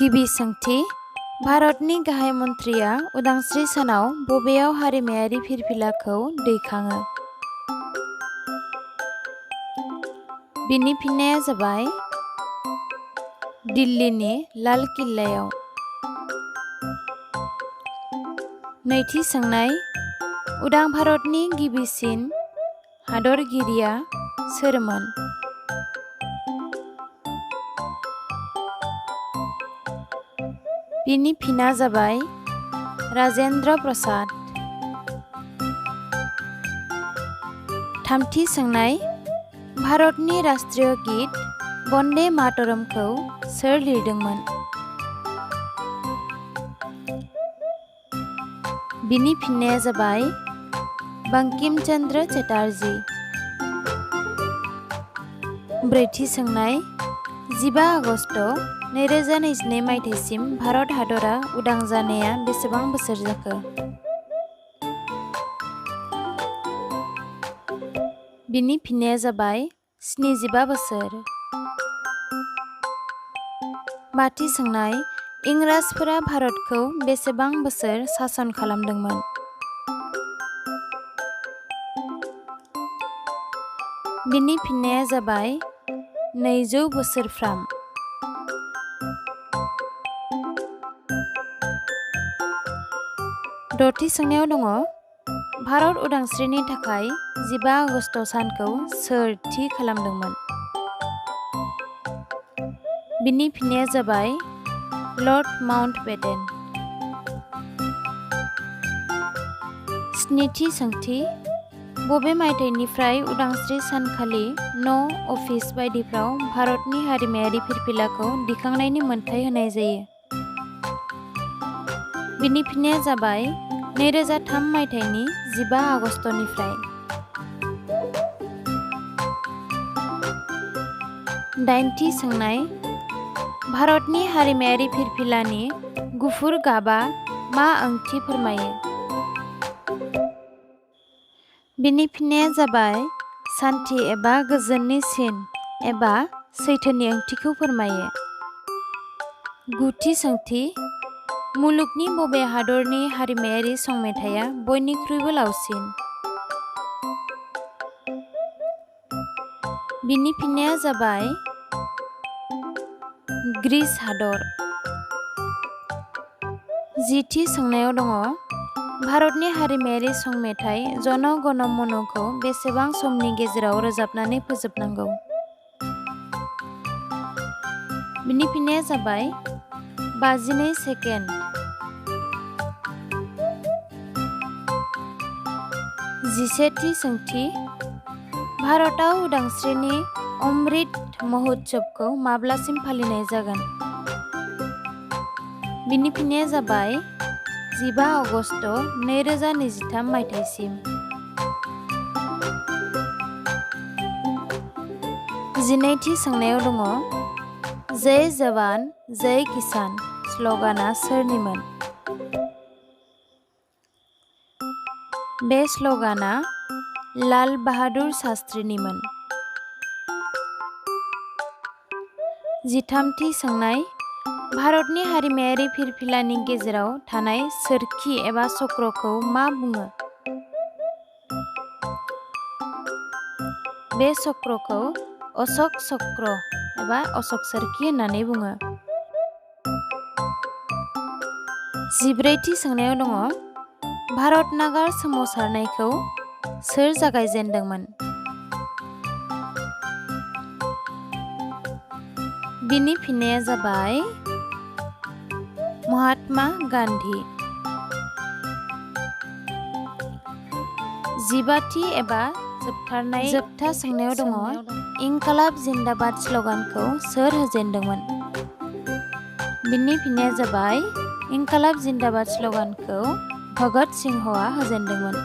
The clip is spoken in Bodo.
गिबि सोंथि भारतनि गाहाय मन्थ्रिया उदांस्रि सानाव बबेयाव हारिमायारि फिरफिलाखौ दैखाङो? बिनि फिननाया जाबाय दिल्लीनि लाल किल्लायाव। नैथि सोंनाय उदां भारतनि गिबिसिन हादरगिरिया सोरमोन? बिनि फिना जाबाय राजेन्द्र प्रसाद। थामथि सोंनाय भारतनि राष्ट्रीय गीत वन्दे मातरमखौ सोर लिरदोंमोन? बिनि फिननाया जाबाय बंकिम चन्द्र चेटार्जी। ब्रैथि सोंनाय 15 आगस्ट 2022 मायथाइसिम भारत हादरा उदां जानाया बेसेबां बोसोर जाखो? बिनि फिननाया जाबाय 75 बोसोर। बाथि सोंनाय इंराजफोरा भारतखौ बेसेबां बोसोर सासन खालामदोंमोन? बिनि फिननाया जाबाय 200 बोसोरफ्राम। दथि सोंनायाव दङ भारत उदांस्रिनि थाखाय 15 आगस्ट सानखौ सोर थि खालामदोंमोन? बिनि फिननाया जाबाय लर्ड माउन्टबेटेन। स्निथि सोंथि बबे मायथाइनिफ्राय उदांस्रि सानखालि न' अफिस बायदिफ्राव भारतनि हारिमायारि फिरफिलाखौ दिखांनायनि मोन्थाइ होनाय जायो? बिनि फिननाया जाबाय 2003 मायथाइनि 15 आगस्टनिफ्राय। दाइनथि सोंनाय भारतनि हारिमायारि फिरफिलानि गुफुर गाबा मा ओंथि फोरमायो? बिनि फिननाया जाबाय सान्थि एबा गोजोननि सिन एबा सैथोनि ओंथिखौ फोरमायो। गुथि सोंथि मुलुगनि बबे हादरनि हारिमायारि संमेथाइया बयनिख्रुइबो लावसिन? बिनि फिननाया जाबाय ग्रीस हादर। जिथि सोंनायाव दङ भारतनि हारिमायारि संमेथाइ जन गण मन'खौ बेसेबां समनि गेजेराव रोजाबनानै फोजोबनांगौ? बिनि फिननाया जाबाय 52 सेकेन्ड। जिसेथि सोंथि भारतआव उदांस्रिनि अमृत महोत्सवखौ माब्लासिम फालिनाय जागोन? बिनि फिननाया जाबाय 15 आगस्ट 2023 मायथाइसिम। जिनैथि सोंनायाव दङ जय जवान जय किसान स्ल'गाना सोरनिमोन? बे स्ल'गाना लाल बाहादुर शास्त्रीनिमोन। जिथामथि सोंनाय भारतनि हारिमायारि फिरफिलानि गेजेराव थानाय सोरखि एबा चक्रखौ मा बुङो? बे चक्रखौ अशोक चक्र एबा अशोक सोरखि होननानै बुङो। जिब्रैथि सोंनायाव दङ भारत नागार सोमावसारनायखौ सोर जागायजेनदोंमोन? बिनि फिननाया जाबाय महात्मा गान्धी। जिबाथि एबा जोबथा सोंनायाव दङ इंकालाब जिन्दाबाद स्ल'गानखौ सोर होजेनदोंमोन? बिनि फिननाया जाबाय इंकालाब जिन्दाबाद स्ल'गानखौ भगत सिंहआ होजेनदोंमोन।